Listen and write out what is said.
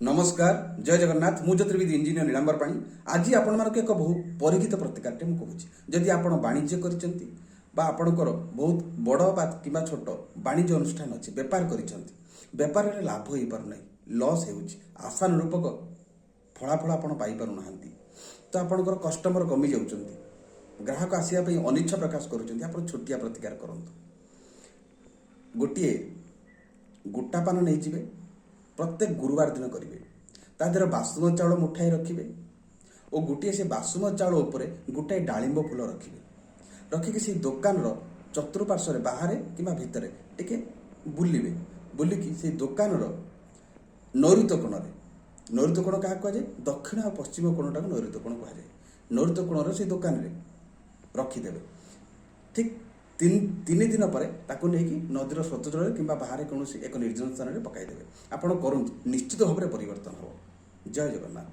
ନମସ୍କାର, ଜୟ ଜଗନ୍ନାଥ। ମୁଁ ଜ୍ୟୋତିର୍ବିଦ ଇଞ୍ଜିନିୟର ନୀଳାମ୍ବର ପାଣି। ଆଜି ଆପଣମାନଙ୍କୁ ଏକ ବହୁ ପରୀକ୍ଷିତ ପ୍ରତିକାରଟେ ମୁଁ କହୁଛି। ଯଦି ଆପଣ ବାଣିଜ୍ୟ କରିଛନ୍ତି ବା ଆପଣଙ୍କର ବହୁତ ବଡ଼ ବା କିମ୍ବା ଛୋଟ ବାଣିଜ୍ୟ ଅନୁଷ୍ଠାନ ଅଛି, ବେପାର କରିଛନ୍ତି, ବେପାରରେ ଲାଭ ହେଇପାରୁନାହିଁ, ଲସ୍ ହେଉଛି, ଆଶାନୁରୂପକ ଫଳାଫଳ ଆପଣ ପାଇପାରୁନାହାନ୍ତି, ତ ଆପଣଙ୍କର କଷ୍ଟମର କମି ଯାଉଛନ୍ତି, ଗ୍ରାହକ ଆସିବା ପାଇଁ ଅନିଚ୍ଛା ପ୍ରକାଶ କରୁଛନ୍ତି, ଆପଣ ଛୋଟିଆ ପ୍ରତିକାର କରନ୍ତୁ। ଗୋଟିଏ ଗୋଟା ପାନ ନେଇଯିବେ, ପ୍ରତ୍ୟେକ ଗୁରୁବାର ଦିନ କରିବେ। ତା ଦେହରେ ବାସୁମତୀ ଚାଉଳ ମୁଠାଏ ରଖିବେ ଓ ଗୋଟିଏ ସେ ବାସୁମତୀ ଚାଉଳ ଉପରେ ଗୋଟାଏ ଡାଳିମ୍ବ ଫୁଲ ରଖିବେ। ରଖିକି ସେଇ ଦୋକାନର ଚତୁଃପାର୍ଶ୍ୱରେ, ବାହାରେ କିମ୍ବା ଭିତରେ ଟିକେ ବୁଲିବେ। ବୁଲିକି ସେଇ ଦୋକାନର ନୈଋତ କୋଣରେ, ନୈଋତ କୋଣ କାହାକୁ କୁହାଯାଏ? ଦକ୍ଷିଣ ଆଉ ପଶ୍ଚିମ କୋଣଟାକୁ ନୈଋତ କୋଣ କୁହାଯାଏ। ନୈଋତ କୋଣରେ ସେଇ ଦୋକାନରେ ରଖିଦେବେ। ଠିକ୍ 3 ଦିନ ପରେ ତାକୁ ନେଇକି ନଦୀର ସ୍ରୋତ ଜଳରେ କିମ୍ବା ବାହାରେ କୌଣସି ଏକ ନିର୍ଜନ ସ୍ଥାନରେ ପକାଇଦେବେ। ଆପଣ କରନ୍ତୁ, ନିଶ୍ଚିତ ଭାବରେ ପରିବର୍ତ୍ତନ ହେବ। ଜୟ ଜଗନ୍ନାଥ।